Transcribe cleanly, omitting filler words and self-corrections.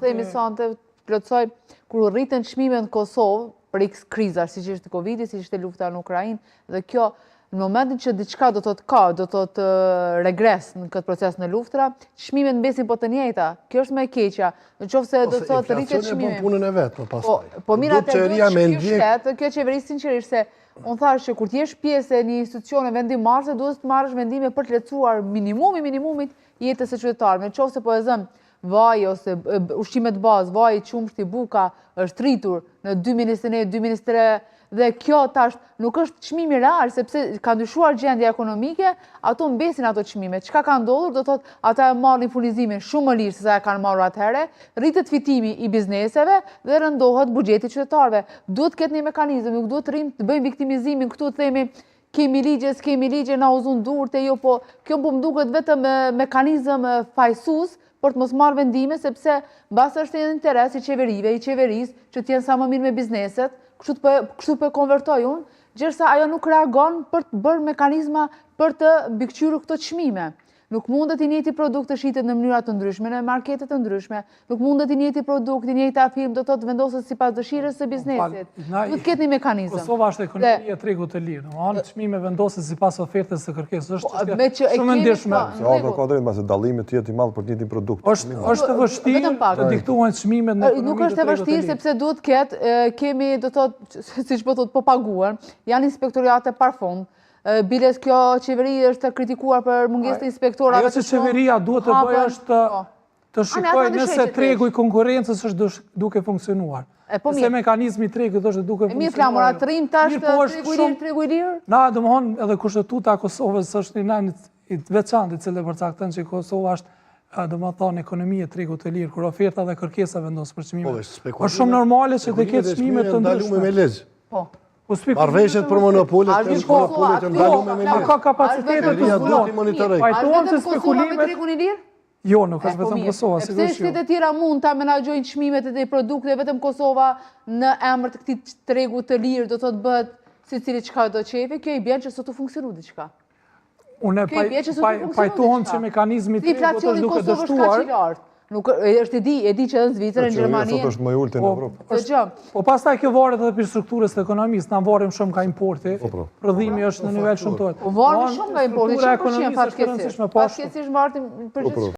Themi sonte, plotësoj, kur u rritën çmimet në Kosovë, për x kriza, siç ishte Covidi, siç ishte lufta në Ukrainë, dhe kjo në momentin që diçka do të thotë ka, do të thotë regres në këtë proces në luftra, çmimet mbesin po të njëjta. Kjo është më e keqja. Në qoftë se do të thotë rritet çmimi. Inflacioni bën punën e vet, më pastaj. Po, po mirë atë duhet që ky shtet, kjo qeveri sinqerisht se unë thash që kur të jesh pjesë e një institucione vendimmarrëse, duhet të marrësh vendime për të lehtësuar minimumi minimumit jetës së qytetarëve. Në qoftë se po e zëm vaji ose ushqimet bazë, vaji, qumështi, buka, është rritur në 2021, 2023, dhe kjo tash nuk është çmimi real, sepse ka ndryshuar gjendja ekonomike, ato mbesin ato çmime. Çka ka ndodhur, do thotë ata e marrin furnizimin shumë më lirë se sa e kanë marrë atëherë, rritet fitimi i bizneseve dhe rëndohet buxheti i qytetarëve. Duhet të ketë një mekanizëm, nuk duhet të rrim të bëjmë viktimizimin këtu të themi kemi ligje, s'kemi ligje, na u zunë durt e jo, po kjo po më duket vetëm mekanizëm fajsus për të mos marrë vendime, sepse mbase është një interes i qeverive, i qeverisë, që të jenë sa më mirë me bizneset, kështu po kështu po e konvertoj unë, gjersa ajo nuk reagon për të bërë mekanizma për të mbikëqyrur këto çmime. Nuk mundet i njëjti produkt të shitet në mënyra të ndryshme, në markete të ndryshme. Nuk mundet i njëjti produkt, i njëjta firmë do të thotë vendoset sipas dëshirës së biznesit. Duhet të ketë një mekanizëm. Kosova është ekonomi e tregut të lirë. Domethënë çmime vendoset sipas ofertës së kërkesës. Është po, çështje shumë e ndjeshme. Jo, do ka drejt, mbase dallimi të jetë i madh për të njëjtin produkt. Është është e vështirë të diktohen çmimet në ekonomi. Nuk është e vështirë sepse duhet të ketë kemi do të thotë siç po thotë po paguhen, janë inspektoriate pafund. Biles kjo qeveri është kritikuar për mungesë të inspektorave. Ajo që qeveria duhet të bëjë është po. të shikojë nëse tregu i konkurrencës është duke funksionuar. E po mirë. Nëse mekanizmi i tregut është duke funksionuar. Mirë, Flamur, a të rrim tash të po tregu i lirë, tregu i lirë? Na, domethënë, edhe kushtetuta e Kosovës është një nen i veçantë i cili përcakton që Kosova është domethënë ekonomi e tregut të lirë, kur oferta dhe kërkesa vendos për çmimet. Po, është shumë normale që të ketë çmime të ndryshme. Me ligj. Po. Po Marrëveshjet për monopolet, të monopolet janë ndaluar me ligj. Ka kapacitete të zbulon. Pajtohem se spekulimet... me tregun i lirë? Jo, nuk është vetëm po Kosova, sigurisht. Pse shtetet e tjera mund ta menaxhojnë çmimet e produkteve vetëm Kosova në emër të këtij tregu të lirë, do të thotë bëhet secili çka do qefi, kjo i bjen që s'o tu funksionu diçka. Unë pajtohem që mekanizmi i tregut është duke dështuar. Nuk është e di, e di që edhe në Zvicër, në Gjermani. Sot është më i ulët në po, Evropë. Po, po pastaj kjo varet edhe për strukturës të ekonomisë, na varim shumë nga importi. Po, po. Prodhimi është në nivel shumë të ulët. Po varim shumë nga importi, që përqen fatkeqësisht. Fatkeqësisht varim për gjithçka.